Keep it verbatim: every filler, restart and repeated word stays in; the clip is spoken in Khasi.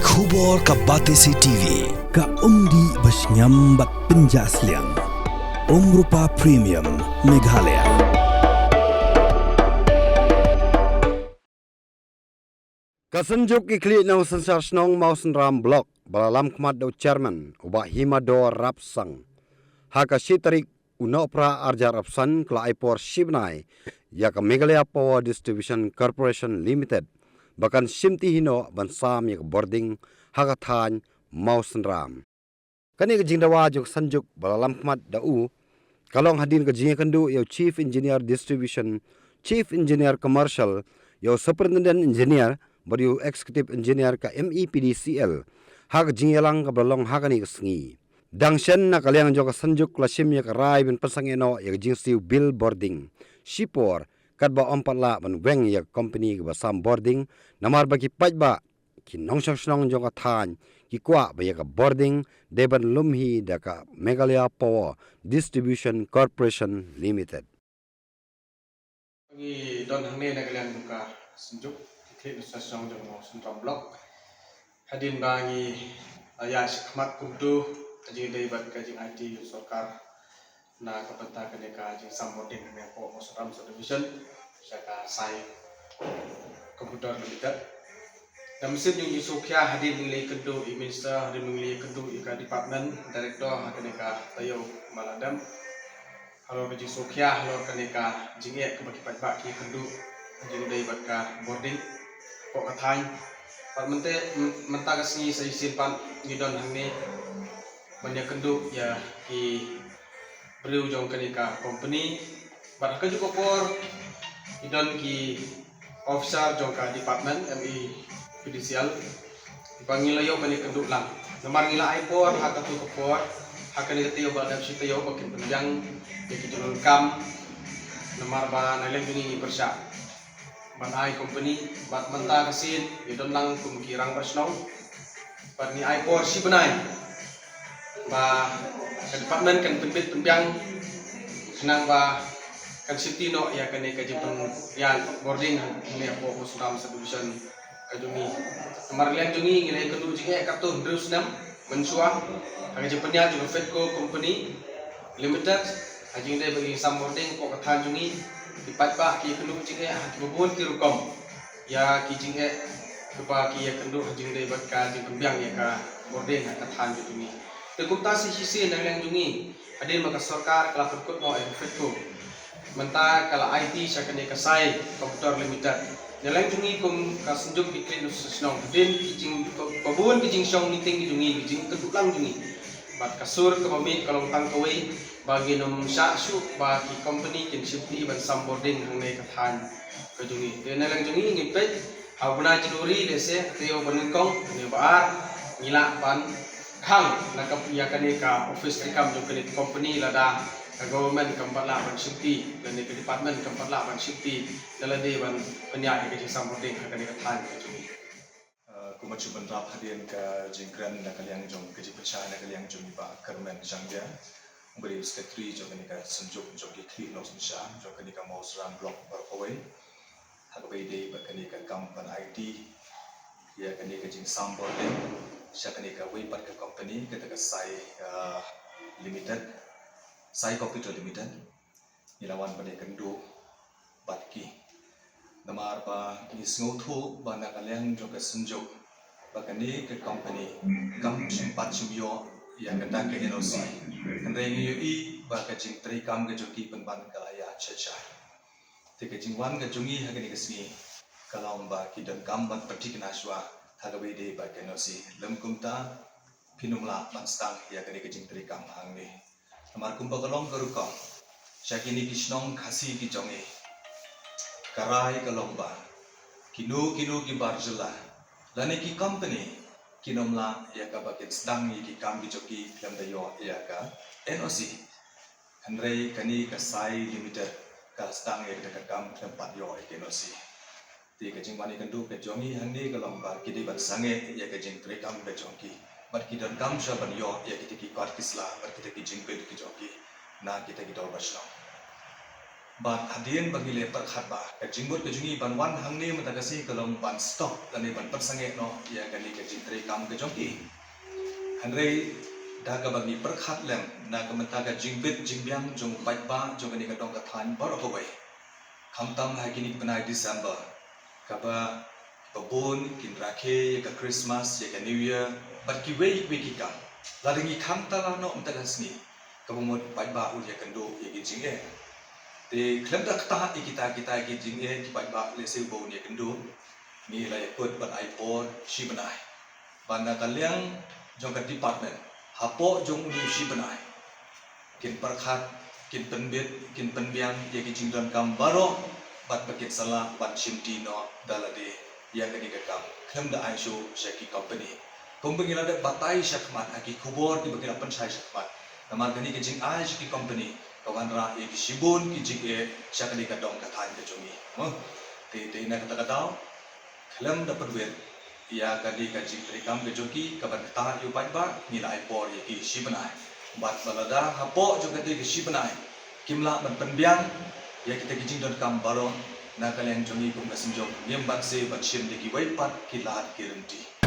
Khubor ka Batesi T V, ka umdih ba shngiam bad pynjah sliang. Umrupa Premium, Meghalaya. Ka Synjuk ki Khlieh Nongsynshar Shnong Mawsynram Block, ba la lam khmat da u Chairman, u Bah Himador Rapsang, ha ka shi tarik u Nohprah arhajar arphew san, ka la ai por shi bnai ïa ka Meghalaya Power Distribution Corporation Limited ba kan shimti hi noh ban sam ïa ka bording ha ka thaiñ Mawsynram. Kane ka jingdawa jong ka Synjuk ba la lam khmat da u ka long hadien ka jingïakynduh ïa u Chief Engineer Distribution, Chief Engineer Commercial, ïa u Superintendent Engineer bad ïa u Executive Engineer ka M E P D C L ha ka jingïalang kaba la long ha kane ka sngi. Dang shen, na ka liang jong ka Synjuk la shim ïa ka rai ban pynsangeh noh ïa ka jingsiew bill bording shipor, katba ym pat lah ban weng ïa ka company kaba sam bording, namar ba ki paidbah, ki nongshong shnong jong ka thaiñ, ki kwah ba ïa ka bording dei ban lum hi da ka Meghalaya Power Distribution Corporation Limited. Ngi don hangne na ka liang jong ka Synjuk ki Khlieh Nongsynshar Shnong jong Mawsynram Block. Hadien ba ngi, ah, ïa shi khmat kumto ka jingdei bad ka jingaiti sorkar na ka bynta kane ka jingsam bording hangne hapoh Mawsynram Subdivision sha ka Sai Computer Limited. Na mynsiem jong jingsngewkhia, hadien ba ngi la ïakynduh ïa i Minister, hadien ba ngi la ïakynduh ïa ka Department Director ha kane ka taïew ba la dep, halor ka jingsngewkhia halor kane ka jingeh kaba ki paidbah ki ïakynduh ha jingdei bad ka bording hapoh ka thaiñ. Bad mynta, mynta ka sngi sa shisien pat ngi don hangne ban ïakynduh ïa ki briew jong kane ka company. Bad ha kajuh ka por ki don ki officer jong ka department M E P D C L ba ngi la ïoh ban ïakynduh lang. Namar ngi la ai por ha katu ka por, ha kane ka taïew bad dap shi taïew ba kin pynbiang ïa ki jingdonkam, namar ba na liang jong ngi ngi pyrshah ban ai company, bad mynta ka sien ngi don lang kum ki rangbah shnong. Bad ngi ai por shi bnai ba ka department kan pynbit pynbiang khnang ba kan shimti noh ïa kane ka jingpynïaid bording hangne hapoh Mawsynram Subdivision ka jong ngi. Namar liang jong ngi ngi la ïakynduh jingeh katto hynriew snem mynshuwa ha ka jingpynïaid jong ka Fedco Company Limited ha jingdei bad ka jingsam bording hapoh ka thaiñ jong ngi. Ki paidbah ki ïakynduh jingeh ha kiba bun ki rukom ïa ki jingeh kiba ki ïakynduh ha jingdei bad ka jingpynbiang ïa ka bording ha ka thaiñ jong ngi. Te kumta sa shisien na liang jong ngi, hadien ba ka sorkar ka la pynkut noh ïa ka Fedco, mynta ka la aiti sha kane ka Sai Computer Limited. Na liang jong ngi kum ka Synjuk ki Khlieh Nongsynshar Shnong, hadien ki jing, ba bun ki jingshong meeting ki jong ngi, ki jingkynduh lang jong ngi, bad ka sur kaba mih ka long tang kawei, ba ngin ym shah shuh ba ki company kin shimti ban sam bording hangne ka thaiñ ka jong ngi. Te na liang jong ngi ngin peit ha u bnai January, lehse ha taïew ba nyngkong, taïew ba ar, ngi lah ban khang na ka, ïa kane ka office treikam jong kane ka company lada ka government kam pat lah ban shimti, lane ka department kam pat lah ban shimti, da lade ban pynïaid ïa ka jingsam bording ha kane ka thaiñ ka jong ngi. Uh, kumba shu bynrap hadien ka jingkren na ka liang jong ka jingpynshai na ka liang jong i Bah Kyrmen Shangdia, uba dei u secretary jong kane ka Synjuk jong ki Khlieh Nongsynshar jong kane ka Mawsynram Block baroh kawei, ha kaba ïadei bad kane ka kam ban aiti ïa kane ka jingsam bording sha kane kawei pat ka company, kata ka Sai, uh, Limited, Sai Computer Limited. Ngi la wan ban ïakynduh bad ki namar ba ngi sngewthuh ba na ka liang jong ka Synjuk ba kane ka company kam shym pat shym ïoh ïa kata ka N O C. Hynrei ngi ïohi ba ka jingtreikam ka jong ki pynban ka la ïa shet shai. Te ka jingwan ka jong ngi ha kane ka sngi ka long ba ki donkam ban pynthikna shuwa ha kaba ïadei bad ka N O C. Lym kumta phin ym lah ban sdang ïa kane ka jingtreikam hangne. Namar kumba ka long ka rukom sha kine ki shnong Khasi ki jong ngi, ka rai ka long ba kino kino ki bar jylla lane ki company kin ym lah ïa kaba kin sdang ïa ki kam ki jong ki khlem da ïoh ïa ka N O C. Hynrei kane ka Sai Limited ka la sdang ïa kata ka kam khlem pat ïoh ïa ka N O C. Te ka jingwan ïakynduh ka jong ngi hangne ka long ba ki dei ban sangeh ïa ka jingtreikam ka jong ki bad ki donkam shuwa ban ïoh ïa kita ki kot ki sla bad kita ki jingpeit ki jong ki na kita ki dorbar shnong. Bad hadien ba ngi la pyrkhat ba ka jingmut ka jong ngi ban wan hangne mynta ka sngi ka long ban stop lane ban pynsangeh noh ïa kane ka jingtrei kam ka jong ki. Hynrei da kaba ngi pyrkhat lem na ka bynta ka jingbit jingbiang jong u paidbah jong kane ka dong ka thaiñ baroh kawei, khamtam ha kine ki bnai December, kaba ba bun kin rakhe ïa ka Christmas, ïa ka New Year bad kiwei kiwei ki kam. Lada ngi kham tala noh mynta ka sngi, kaba mut paidbah un ïakynduh ïa ki jingeh. Te khlem da ktah ïa kita kita ki jingeh, ki paidbah lehse ba un ïakynduh, ngi la ïakut ban ai por shi bnai. Bad na ka liang jong ka department, hapoh jong une u shi bnai, kin pyrkhat, kin pynbit, kin pynbiang ïa ki jingdonkam baroh, bad ba kin sa lah ban shimti noh da lade ïa kane ka kam khlem da ai shuh sha ki company. Kumba ngi la dep batai shakhmat ha ki khubor kiba ngi la pynshai shakhmat, namar kane ka jingai sha ki company ka wanrah ïa ki shibun ki jingeh sha kane ka dong ka thaiñ ka jong ngi. Mo, te te na kata ka daw, khlem da pynwit ïa kane ka jingtrei kam ka jong ki, kaban ktah ïa u paidbah, ngi la ai por ïa ki shi bnai. Bad ba lada hapoh jong kata ka shi bnai kim lah ban pynbiang ïa kita ki jingdonkam baroh, na ka liang jong ngi kum ka seng jong ngim banse ban shim da kiwei pat ki lad ki rynti.